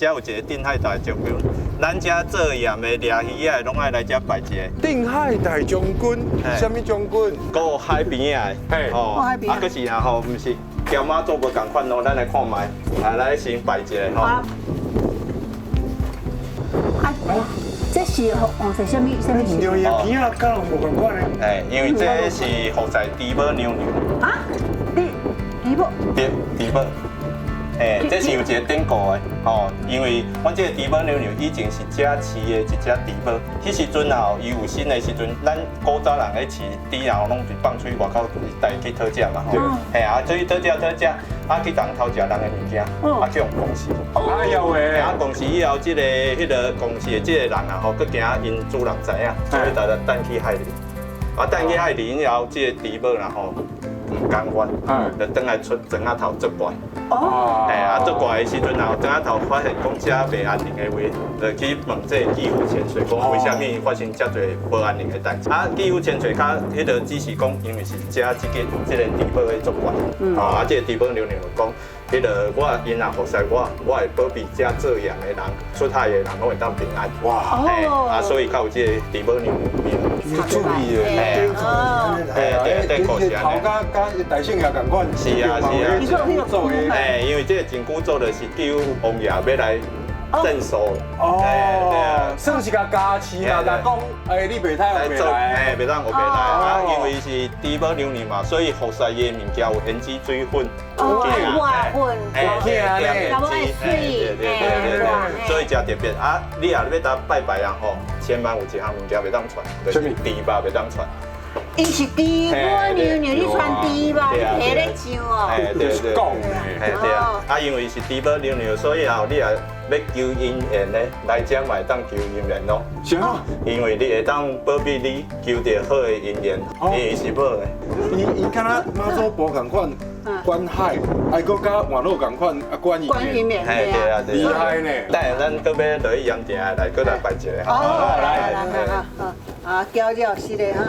遮有一个鎮海大將軍，咱遮做鹽的掠魚仔的，攏愛來遮拜一個。鎮海大將軍，啥物將軍？顧海邊仔的，吼，海邊啊，閣是啊吼，毋是蕎媽祖無仝款哦，咱來看覓，啊，來先拜一個吼。啊，這是黃色啥物啥物？牛爺片仔敢無仝款呢？哎，因為這是服侍豬母娘娘。啊？你豬母？對，豬母。哎，這是有一個典故的，吼，因為阮這個豬母娘娘以前是遮飼的一隻豬母，彼時陣啊，伊有生的時陣，咱古早人咧飼豬啊，攏是放出去外口帶去討食嘛，吼，嘿啊，所以討食討食，啊去共偷食人的物件，啊去予共死。哎呦喂！啊，共死以後，這個彼個共死的這個人啊，吼，閣驚𪜶主人知影，所以就擲去海裡。啊，擲去海裡以後，這個豬母啦吼，毋甘願，就轉來出庄仔頭作怪。哦，嘿啊，作怪的時陣啊，庄仔頭發現講遮袂安寧的話，就去問這個記夫千歲講為啥物發生遮濟無安寧的代誌。啊，記夫千歲較彼個只是講，因為是遮這個這個豬母咧作怪。哦，啊，這個豬母娘娘就講，彼個我𪜶若服侍我，我會保庇遮做鹽的人、出海的人攏會當平安。哇！啊，所以才有這個豬母娘娘。注意的，嘿，對對，對，頭佮佮大聖爺仝款。是啊是啊。做的。哎，因為這個真久做的是叫王爺欲來鎮守。哦，對啊，算是共加持嘛，共講，哎，你袂使學來，哎，袂當學來啊，因為是豬母娘娘嘛，所以服侍伊的物件有胭脂水粉，哦，哇粉，哎，胭脂，對對對對，所以誠特別啊！你若欲來拜拜啊吼，千萬有一項物件袂當傳，就是豬肉袂當傳。伊是豬母娘娘，你傳豬肉，你提咧上哦。哎，對對，哎對啊，啊因為是豬母娘娘，所以啊，你若欲求姻緣咧，來遮嘛會當求姻緣咯。是啊，因為你會當保庇你求著好的姻緣，因為是母的。伊伊敢若媽祖婆仝款管海，還閣佮外老仝款啊管姻緣。嘿對啊對啊。厲害呢。等下咱閣欲落去鹽埕來，閣來拜一個。好，來來來，好，啊，交了是的哈。